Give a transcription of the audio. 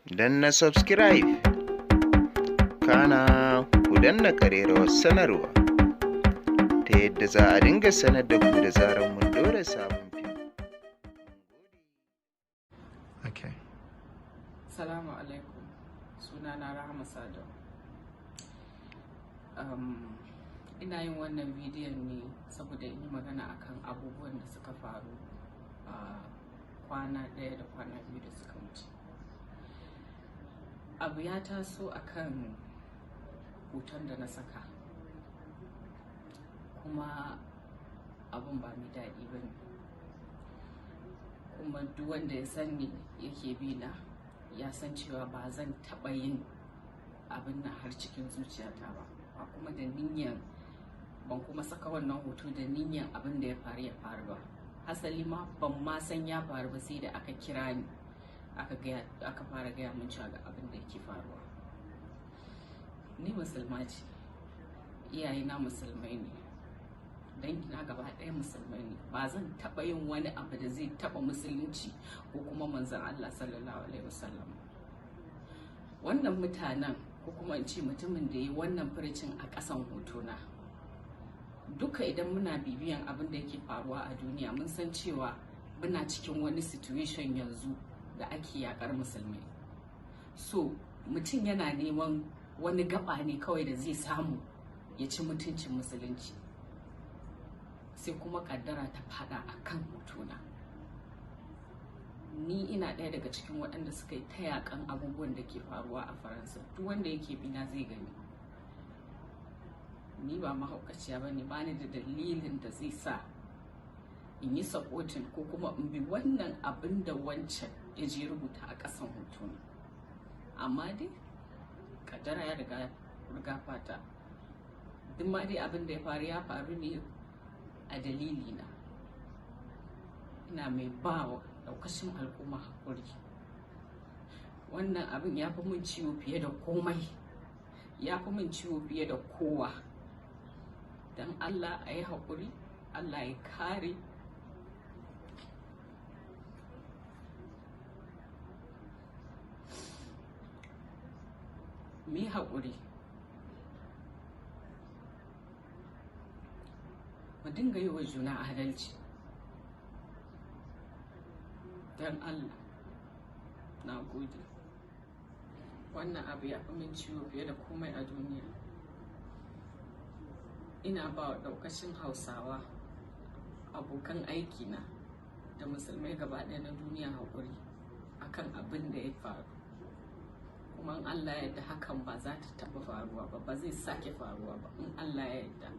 Danna subscribe, kana ku danna ƙararrawar sanarwa ta yadda za a dinga sanar da ku da zarar mun ɗora sabon fim. Okay. Salamu alaikum. Sunana Rahama Sadau. Ina yin wannan bidiyon ne saboda in yi magana akan abubuwan da suka faru a kwana ɗaya da kwana biyu da suka wuce. Abu ya taso akan hoton da na saka, kuma abun ba mai daɗi ba ne. Kuma duk wanda ya san ni yake bi na ya san cewa ba zan taɓa yin abin nan har cikin zuciyata ba, ba kuma da niyyan ban kuma saka wannan hoto da niyyan abin da ya faru ya faru ba. Hasali ma ban ma san ya faru ba sai da aka kira ni aka fara gaya min cewa ga abin da yake faruwa. Ni musulma ce, iyayena musulmai ne, dangina gaba ɗaya musulmai ne. Ba zan taɓa yin wani abu da zai taɓa musulunci ko kuma Manzon Allah sallallahu alaihi wasallam. Wannan mutanen, ko kuma in ce mutumin da ya yi wannan furucin a ƙasan hotona, duka idan muna bibiyan abin da yake faruwa a duniya, mun san cewa muna cikin wani situation yanzu da ake yakar musulmai. So mutum yana neman wani gaba ne kawai da zai samu ya ci mutuncin musulunci, sai kuma kaddara ta fada a kan hotona. Ni ina ɗaya daga cikin waɗanda suka yi ta yakan abubuwan da ke faruwa a Faransa. Duk wanda yake bina zai gani ni ba mahaukaciya ba ne. Ba ni da dalilin da zai sa in yi supporting ko kuma in bi wannan abin da wancan ya je rubuta a ƙasan hotona. Amma dai kaddara ya riga riga fata. Duk ma dai abin da ya faru ya faru ne a dalili na. Ina mai ba wa daukashin al'umma haƙuri. Wannan abin ya fi min ciwo fiye da komai, ya fi min ciwo fiye da kowa. Don Allah a yi haƙuri, Allah ya kare. Mu yi haƙuri, mu dinga yi wa juna adalci, don Allah. Na gode. Wannan abu ya fi min ciwo fiye da komai a duniya. Ina ba wa ɗaukacin Hausawa, abokan aikina, da musulmai gaba ɗaya na duniya haƙuri akan abin da ya faru. Kuma in Allah ya yarda, hakan ba za ta taɓa faruwa ba, ba zai sake faruwa ba in Allah ya yarda.